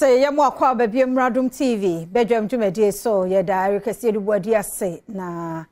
ase yɛ mo akɔ aba bi Adom TV badwam dwumadie so. Yɛda Eric Asiedu Boadi ase na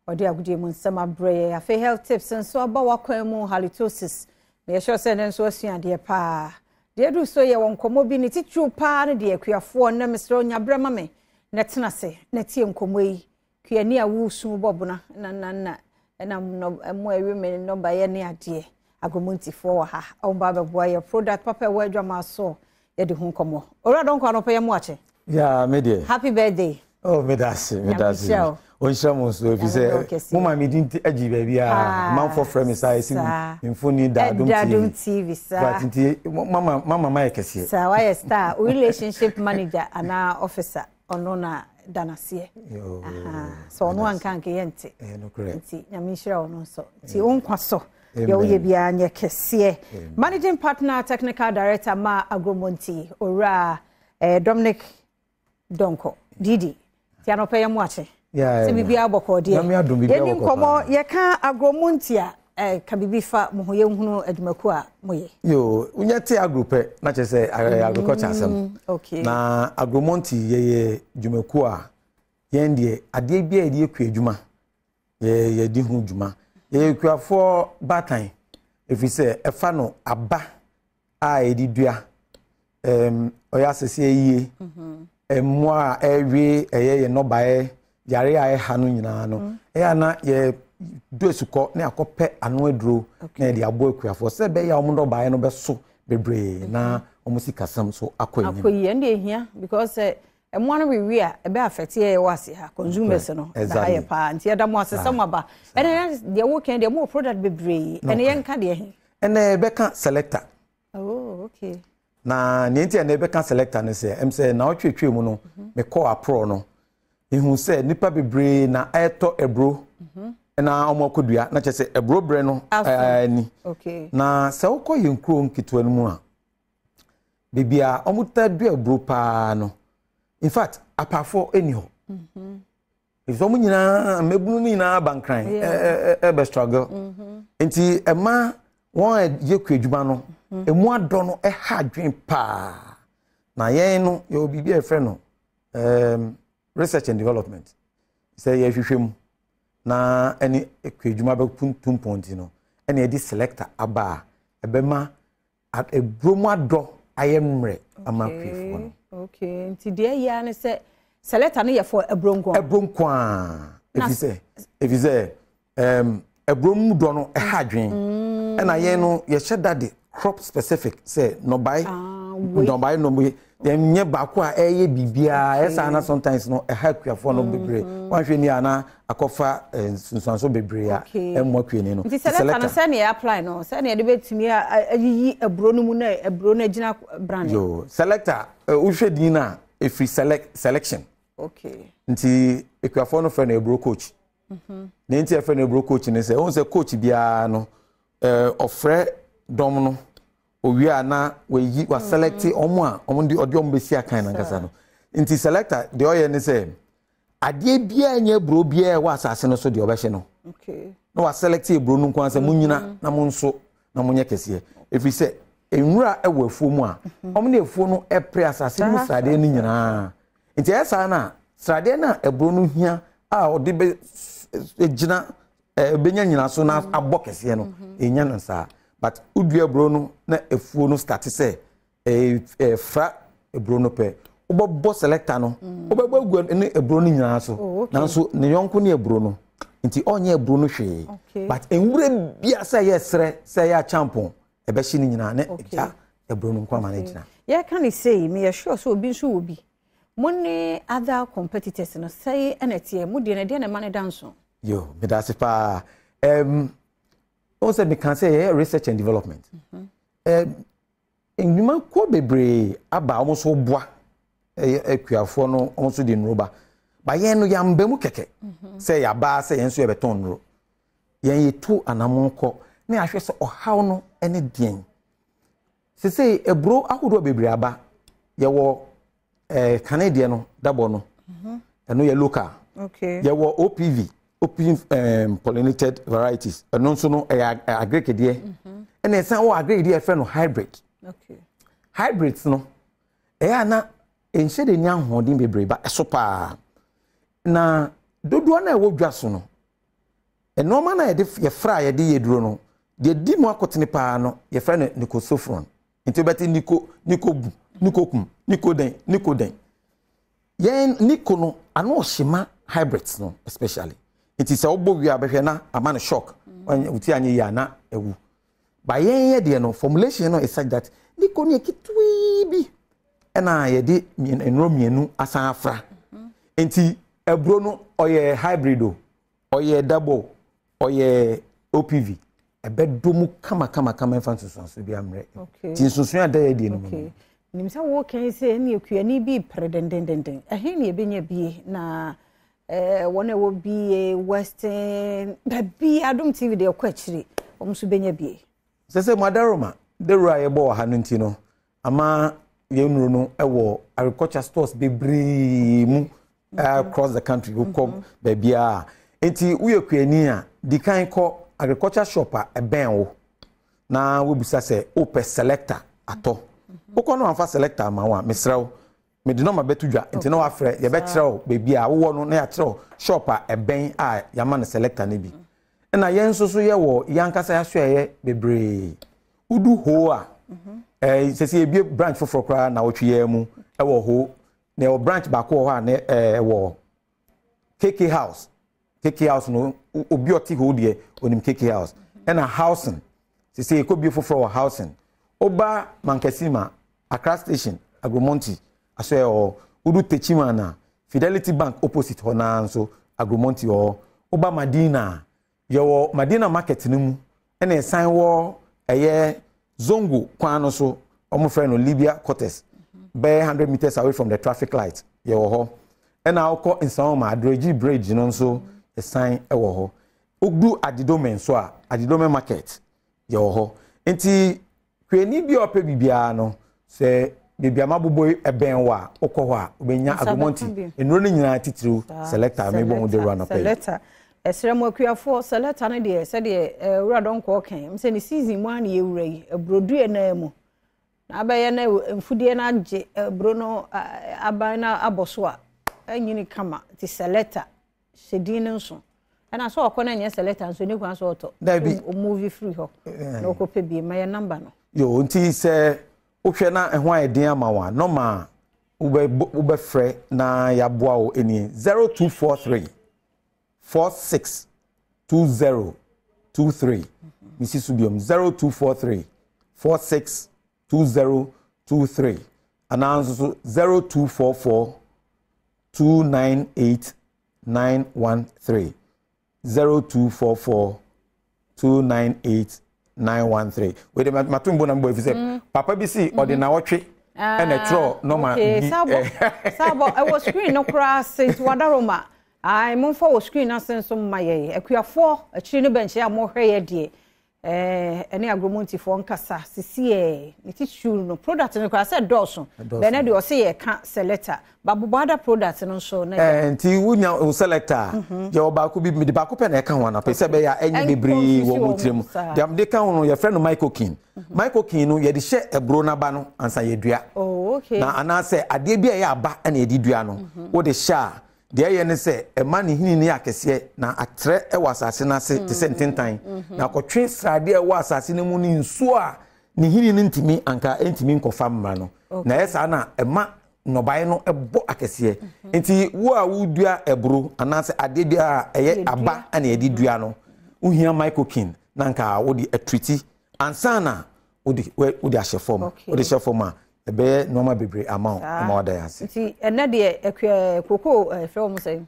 ɔde agodie mu nsɛm abrɛ yɛ. Afei health tips nso aba wakwan mu, halitosis. Na yɛhyɛ sɛ ne nso asua adeɛ paa. Deɛ edu so yɛ wɔ nkɔmmɔ bi ne titiriw paa ne deɛ akuafoɔ nnɛ, mesrɛ onya brɛ ma me na tena ase na tie nkɔmmɔ yi. Kuani a wosu bɔ bona na na na ɛna mmo ɛwe me nnɔbaeɛ ne adeɛ. Agromontifoɔ wɔ ha, ɔmo ba bɛboa yɛ product papa ɛwɔ adwama so, yɛde ho nkɔmmɔ. Owura Dɔnkɔ, anɔpɛ yɛ mo akye. Ya, me deɛ. Happy birthday. Oh, me da ase, me da ase. Ɔnhyira mo nso, ɛfiri sɛ mo ma me din agyi baabi a manfoɔ frɛ me saa, ɛsi mfoni da Adom TV. Adom TV saa. But nti mama ma yɛ kɛseɛ. Saa, wayɛ star, relationship manager anaa officer, ɔno na da n'aseɛ. Sɛ ɔno anka anka yɛ nte. Nti Nyame nhyira ɔno nso. Nti wo nkwa so. Deɛ woyɛ biara nyɛ kɛseɛ. Managing partner, technical director ma Agromonti, Owura Dominic Donko Didi. Ti anɔpɛ yɛ mo akye. Sɛ biribiara bɔkɔɔ deɛ. Yɛni nkɔmmɔ, yɛka Agromonti a, ka biribi fa mo ho, yɛnhunu adwumakuo a moyɛ. Yo, wonya te agro pɛ na kyerɛ sɛ agriculture asɛm. Na Agromonti yɛyɛ dwumakuo a yɛn deɛ, adeɛ bi a yɛde yɛ kua adwuma, yɛdi ho dwuma. Yɛyɛ kuafoɔ baatan, ɛfiri sɛ ɛfa no aba a yɛde dua, ɔyɛ asese yie, mmoa a ɛwe ɛyɛ yɛn nnɔbaeɛ, yare a ɛha no nyinaa no, ɛyɛ ana yɛ du asukɔ ne akɔpɛ ano aduro na yɛde aboa akuafoɔ sɛ ɛbɛyɛ a wɔn nnɔbaeɛ no bɛso bebree na wɔn sikasɛm so akɔ anim. Akɔ yie, ɛnde ehia because sɛ mmoa no wewe a, ɛbɛ affect yɛ wɔ ase ha consumers no na ha yɛ paa. Nti yɛda mo ase sɛ mo aba. Ɛnna deɛ wɔka deɛ, mo wɔ product bebree, ɛnna yɛnka deɛ he. Ɛnna yɛbɛka selector. Oh, okay. Na nea nti a na yɛbɛka selector no sɛ sɛ na ɔtwetwe mu no, mekɔɔ aporɔ no, ehu sɛ nipa bebree na ɛtɔ aburo na wɔn akɔdua, na kyerɛ sɛ aburo berɛ no ani. Na sɛ wokɔ yɛn kuro nketewa no mu a, beebi a wɔn ta dua aburo paa no, in fact, apaafoɔ ɛni hɔ. Efisɛ wɔn nyinaa, mmabunu no nyinaa ba Nkran ɛbɛ struggle. Nti ɛma wɔn a yɛ kua adwuma no emu adɔ no ɛha adwene paa. Na yɛn no, yɛwɔ biribi a yɛfrɛ no research and development, sɛ yɛhwehwɛ mu na ɛne kua adwuma bɛtu mpɔn. Nti no ɛna yɛde selector aba a ɛbɛma aburo mu adɔ ayɛ mmerɛ ama kuafoɔ no. Okay, nti deɛ ɛyɛ ara ne sɛ selector no yɛ for aburo nko? Aburo nko a, efi sɛ aburo mu dɔ no ɛha adwene. Ɛna yɛn no yɛhyɛ da de crop specific, sɛ nnɔbae nnɔbae nnɔbae, yɛnyɛ baako a ɛyɛ biribiara. Ɛsaa na sometimes no ɛha akuafoɔ no bebree. Wɔahwɛ ni a, na akɔfa nsunsuanso bebree a ɛmmoa kuani no. Nti selector no, sɛnea apply no, sɛnea yɛde bɛtumi ayiyi aburo no mu na aburo no agyina brane. Yo, selector, wohwɛ din no a, ɛfiri select, selection. Nti akuafoɔ no frɛ no aburo coach. Na nti ɛfrɛ no aburo coach ne sɛ, wohu sɛ coach biara no, ɔfrɛ dɔm no owie a, na wayi waselect ɔmo a ɔmo de ɔde ɔmo bɛsi akan nankasa no. Nti selector deɛ ɔyɛ ne sɛ, adeɛ biara nyɛ aburo biara ɛwɔ asase no so deɛ ɔbɛhyɛ no na waselect aburo no nko ara sɛ mo nyina na mo nso na mo nyɛ kɛseɛ, ɛfiri sɛ nwura ɛwɔ afuo mu a ɔmo ne afuo no ɛpere asase no mu sradeɛ no nyinaa. Nti ɛyɛ saa na sradeɛ no a aburo no hia a ɔde bɛ gyina, ɛbɛnya nyinaso na abɔ kɛseɛ no, ɛnya no saa. But wodua aburo no na afuo no start sɛ ɛfra aburo no pɛ, wobɛbɔ selector no, wobɛbɔ agu ne aburo no nyinaa so. Nanso ne yɔnko ne aburo no, nti ɔnyɛ aburo no hwee, but nwura bia, sɛ ɛyɛ serɛ, sɛ ɛyɛ akyɛmpɔn, ɛbɛhye no nyinaa ne ɛgya aburo no nko ama no gyina. Yɛka ne sei, meyɛ sure sɛ obi nso wɔ bi. Mo ne other competitors no, sɛe ɛna ɛteɛ? Mo deɛ no, ɛdeɛ na ɛma no da nso? Yo, meda ase paa. Wɔn sɛ meka sɛ yɛyɛ research and development. Nnwumakuo bebree aba a wɔn nso boa ɛyɛ akuafoɔ no, wɔn nso de nnuro ba. Ba yɛn no, yɛamba mu kɛkɛ sɛ yɛaba sɛ yɛn nso yɛbɛtɔn nnuro. Yɛn yɛtu anammɔn kɔ na yɛahwɛ sɛ ɔhaw no ne deɛn. Sesei aburo ahodoɔ bebree aba. Yɛwɔ kane deɛ no dabɔ no, ɛno yɛ local. Yɛwɔ OPV, open pollinated varieties, ɛno nso no ɛyɛ agric deɛ. Ɛna ɛsan wɔ agric deɛ yɛfrɛ no hybrid. Hybrids no, Ɛyɛ a na ɛnhyɛ da nni ahoɔden bebree ba ɛso paa. Na dodoɔ no a ɛwɔ dwa so no, nneɛma no a yɛde yɛfra a yɛde yɛ duro no, deɛ di mu akotene paa no, yɛfrɛ no nicosofron. Nti wobɛte niko, nikobu, nikokum, nikodɛn, nikodɛn. Yɛn niko no, ano ɔhye ma hybrids no especially. Nti sɛ wobɔ wie a bɛhwɛ na ama no shock. Mm. Wo ti anyɛ yie a na awu. Ba yɛn yɛ deɛ no, formulation no is such that niko no yɛ ketewee bi ɛna yɛde nnuro mmienu asan afra. Mm-hmm. Nti aburo no ɔyɛ hybrid o, ɔyɛ double, ɔyɛ OPV. Ɛbɛdɔ mu kama kama kama ɛmfa nsunsuanso bi ammerɛ. Nti nsunsuan a ɛda yɛ deɛ no mu no. Nim sɛ woka yi sɛ ɛne akuani bi pere dendendenden. Ɛhe ne yɛbɛnya bie na eh, wɔn a ɛwɔ bie Western baabi Adom TV deɛ ɛkɔ akyiri wɔn nso bɛnya bie. Sɛ sɛ mo adaroma dawuro a yɛbɔ wɔ ha no nti no ama yɛn nnuro no wɔ agriculture stores bebree mu across the country wokɔ mm-hmm. baabiara nti woyɛ kuani a di kan kɔ agriculture shop a ɛbɛn wo na wobisa sɛ wopɛ selector atɔ mm-hmm. wokɔ no amfa selector ama wo a mesrɛ wo mede nɔma bɛto dwa nti na wafrɛ yɛbɛkyerɛ wo baabi a wowɔ no na yɛakyerɛ wo shop a ɛbɛn a yɛama no selector no bi ɛna yɛn nso so yɛwɔ yɛn ankasa yɛasoɛyɛ bebree wodu hoo a ɛɛ sɛ sɛ yɛbie branch foforɔ koraa na wɔtwe yɛn mu ɛwɔ hoo na ɛwɔ branch baako wɔ hɔ a ne ɛɛ wɔ KK house KK house no obi ɔte hoo deɛ onim KK house ɛna housing sɛ sɛ yɛkɔ bie foforɔ wɔ housing woba Mankesima Accra station Agromonti aso ɛwɔ hɔ wodu Techiman a Fidelity Bank opposite hɔ naa nso Agromonti wɔ hɔ woba Madina a Yɛwɔ Madina market no mu ɛna ɛsan wɔ ɛyɛ Zongo kwan no so, wɔn frɛ no Libya quarters, bɛyɛ 100 meters away from the traffic light, yɛwɔ hɔ. Ɛna wokɔ Nsawam Adregi bridge no nso ɛsan ɛwɔ hɔ. Wodu Adidome nso a, Adidome market yɛwɔ hɔ. Nti Kuani bi a ɔpɛ biribiara no, sɛ baabi a mabobɔ yi ɛbɛn wo a, wokɔ hɔ a, wobɛnya Agromonti nnuro no nyinaa titiriw Selecta a mebɔ ho dawuro anɔpa yi. Selecta, ɛsrɛ mo akuafoɔ, Selecta no deɛ sɛdeɛ Owura Donkor ka yi, sɛ ne season mu ara na yɛwura yi, aburodua no ara mu na abɛyɛ na mfudeɛ no agye aburo no aban no abɔ so a, ɛnyini kama nti Selecta. Hyɛ din no nso. Ɛna sɛ ɔkɔ na ɛnyɛ selector nso ɛni kwan sɛ ɔtɔ. Dabi. O move firi hɔ. Na ɔkɔ pɛ bie ma yɛ number no. Yo nti sɛ wohwɛ na ɛho ayɛ den ama wo a nɔma a wobɛfrɛ na yɛaboa wo nie 0243 46 20 23 mesi so biom 0243 46 2023 anaa nso so 0244 298 913 0244 298 913 wei de mato mbo na mbɔ efi sɛ mm. papa bi si ɔde mm-hmm. nawɔtwe ah, ɛna ɛtwerɛ nɔma bi saabɔ ɛwɔ screen no koraa se nti wadaroma ai momfa wɔ screen no ase nso mma yɛ akuafoɔ akyiri no bɛnkyɛ a mohwɛ yɛ deɛ Ɛɛ ɛne agromontifoɔ nkasa sisi ɛɛ ne titiriw no product no koraa sɛ dɔɔso bɛn na deɛ ɔse yɛ ka selector ba bobɔ ada product no nso na ɛɛ nti wonya wo selector a mhm. yɛ wɔ baako bi mede baako pɛ na ɛka ho anapɛ sɛ ɛbɛyɛ a ɛnyɛ bebree wɔ mo tirim deɛ mede ka ho no yɛfrɛ no mycokin mhm. mycokin no yɛde hyɛ aburo no aba no ansa yɛdua oh, na anaasɛ adeɛ bi a ɛyɛ aba na yɛde dua no mhm. wode hyɛ a Deɛ ɛyɛ ne sɛ, ɛma ne nhini no yɛ akɛseɛ na atrɛ wɔ asase no ase te sɛ ntentan, na akɔtwe sradeɛ a ɛwɔ asase no mu ne nsuo a ne nhini no ntumi anka ɛntumi nkɔfa mmra no. Na ɛyɛ saa na ɛma nnɔbaeɛ no bɔ akɛseɛ. Nti wo a wodua aburo anaasɛ adeɛ biara a ɛyɛ aba na yɛde dua no, wohia mycokin na anka wode atriti ansa na wode wode ahyɛ fam. Wode hyɛ fam a, ɛbɛyɛ nneɛma bebree ama wo ama wada yɛn ase. Nti ɛnɛ deɛ akua koko ɛfrɛ wɔn sɛ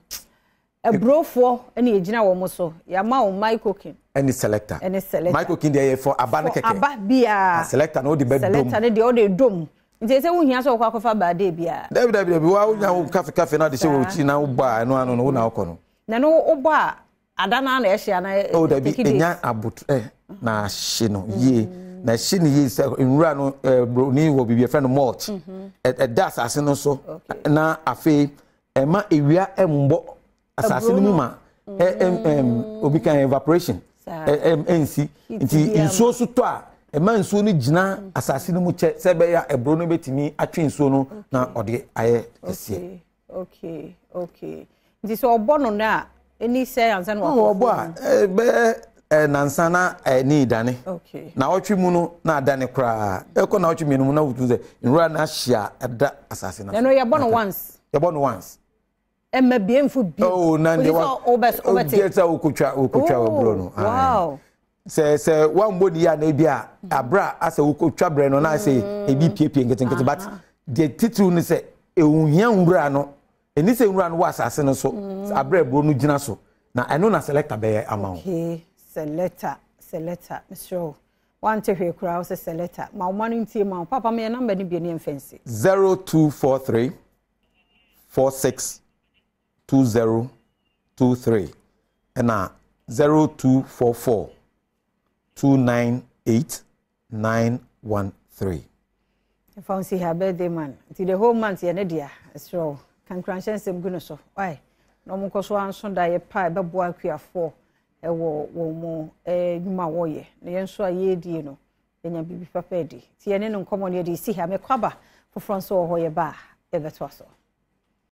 aburofoɔ ɛna egyina wɔn so yɛama wɔn mycokin. Ɛne selector. Ɛne selector. Mycokin deɛ yɛ fɔ aba no kɛkɛ. Aba biara. Selector no wode bɛ dom. Selector no deɛ wode dom. Nti ɛsɛ wohia sɛ wɔkɔ akɔfa baade biara. Dabi dabi dabi wa wonya wo kafe kafe na de hyɛ wɔ akyi na wobɔ a ɛno ano no wo na wokɔ no. Na no wobɔ a Ada no ara na ɛhye anaa Oh dabi, ɛnya abotrɛ na ahye no yie. Na ɛhye no yie sɛ nwura no broni wɔ biribi yɛfrɛ no mulch. Ɛda asase no so na afei ɛma ewia ɛmbɔ asase no mu ma obi kan evaporation ɛnsi. Nti nsuo so tɔ a Ɛma nsuo no gyina asase no mu kyɛ sɛ ɛbɛyɛ a ɛburo no bɛtumi atwe nsuo no na ɔde ayɛ kɛseɛ. Okay, okay. Nti sɛ ɔbɔ no no a, ɛni sɛ ansa na wakɔ Ɔbɔ a, bɛyɛ nansa na ɛni dane. Okay. Na ɔtwe mu no na adane koraa. Ɛkɔ na ɔtwe mmienu mu na wotu sɛ nwura no ahyia ɛda asase no so. Ɛno yɛbɔ no once. Yɛbɔ no once. Ɛmma bie nfu bio. Oh, na deɛ wa wobɛte. Deɛ sɛ wokotwa wokotwa oh, waburo no. Wow. Sɛ sɛ wambɔ ne yie a na ebi a abira asɛ wokotwa brɛ no na asɛ mm. ebi piepie nketenkete but deɛ titiriw ne sɛ ehia nwura no ɛni sɛ nwura no wɔ asase no so mm. abira aburo no gyina so na ɛno na selector bɛyɛ ama wo. Okay, selector selector mesrɛ wo wante hwee koraa wo sɛ selector ma wo ma no ntie ma wo papa meyɛ namba no bie ne yɛmfa nsi. 0243 46 20 23 ɛna 0244 298 913. Ɛfa wo si ha birthday man nti the whole month yɛ ne dea ɛserɛ wo ka nkuranhyɛ nsɛm gu no so why na ɔmo nkɔ so anso da yɛ pa ɛbɛboa akuafoɔ ɛwɔ wɔn mo nnwuma a wɔyɛ na yɛn nso a yɛredie no yɛnya biribi papa adi nti yɛne no nkɔmmɔ no yɛde si ha mekɔ aba foforɔ nso wɔ hɔ yɛba a yɛbɛtoa so.